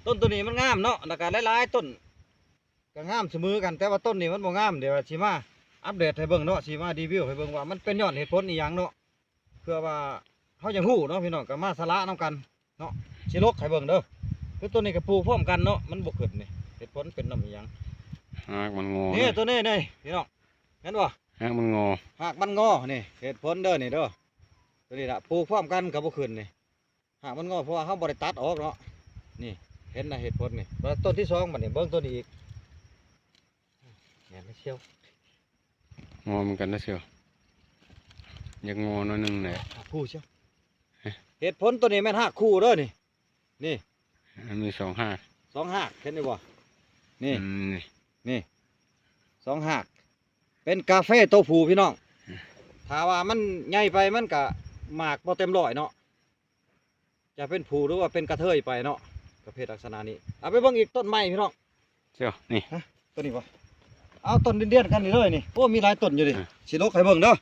ຕົ້ນໂຕນີ້ມັນງາມເນາະ ແລ້ວກໍຫຼາຍໆຕົ້ນກໍງາມສະເໝີກັນ ແຕ່ວ່າຕົ້ນນີ້ມັນບໍ່ງາມ. ດຽວວ່າຊິມາອັບເດດໃຫ້ເບິ່ງເນາະ ຊິມາຣີວິວໃຫ້ເບິ່ງວ່າມັນເປັນຍ້ອນເຫດຜົນອີ່ຫຍັງເນາະ ເພື່ອວ່າເຮົາຢາກຮູ້ເນາະພີ່ນ້ອງ ກໍມາສະຫຼະນຳກັນເນາະ ຊິລົກໃຫ້ເບິ່ງເດີ. ຄືໂຕນີ້ກໍປູກພ້ອມກັນເນາະ ມັນບໍ່ຂຶ້ນນີ້ ເຫດຜົນເປັນນຳອີ່ຫຍັງ? ຮາກມັນງໍ ນີ້ ໂຕນີ້ນີ້ພີ່ນ້ອງ ເຫັນບໍ່? ຮາກມັນງໍ ຮາກມັນງໍນີ້ ເຫດຜົນເດີນີ້ເດີ. ໂຕນີ້ລະ ປູກພ້ອມກັນກໍບໍ່ຂຶ້ນນີ້ ຫາກມັນງໍ ເພາະວ່າເຮົາບໍ່ໄດ້ຕັດອອກເນາະ. ນີ້ ເຫັນນະເຫດຜົນນີ້. ແລ້ວຕົ້ນທີສອງບັດນີ້ ເບິ່ງຕົ້ນນີ້ອີກ ແມ່ນແລ້ວຊຽວ ງໍເໝືອນກັນນະຊຽວ ຢາກງໍໜ້ອຍໜຶ່ງແຫຼະ ຫາກຄູ່ຊຽວ. ເຫດຜົນໂຕນີ້ແມ່ນຫາກຄູ່ເດີນີ້ ນີ້ ມັນມີສອງຫາກ ສອງຫາກ ເຫັນຢູ່ບໍ່? ນີ້ ອືມ ນີ້ ນີ້ ສອງຫາກ ເປັນກາເຟໂຕຜູ້ພີ່ນ້ອງ. ຖ້າວ່າມັນໃຫຍ່ໄປມັນກະໝາກບໍ່ເຕັມຮ້ອຍເນາະ ຈະເປັນຜູ້ ຫຼືວ່າເປັນກະເທີຍໄປເນາະ ປະເພດລັກສະນະນີ້. ເອົາໄປເບິ່ງອີກຕົ້ນໃໝ່ພີ່ນ້ອງ ເຈົ້າ ນີ້ ຮະ ໂຕນີ້ບໍ່? ເອົາຕົ້ນດຽນໆກັນນີ້ເລີຍນີ້. ໂອ້ ມີຫຼາຍຕົ້ນຢູ່ນີ້ ອືມ ຊິລົກໃຫ້ເບິ່ງເດີ.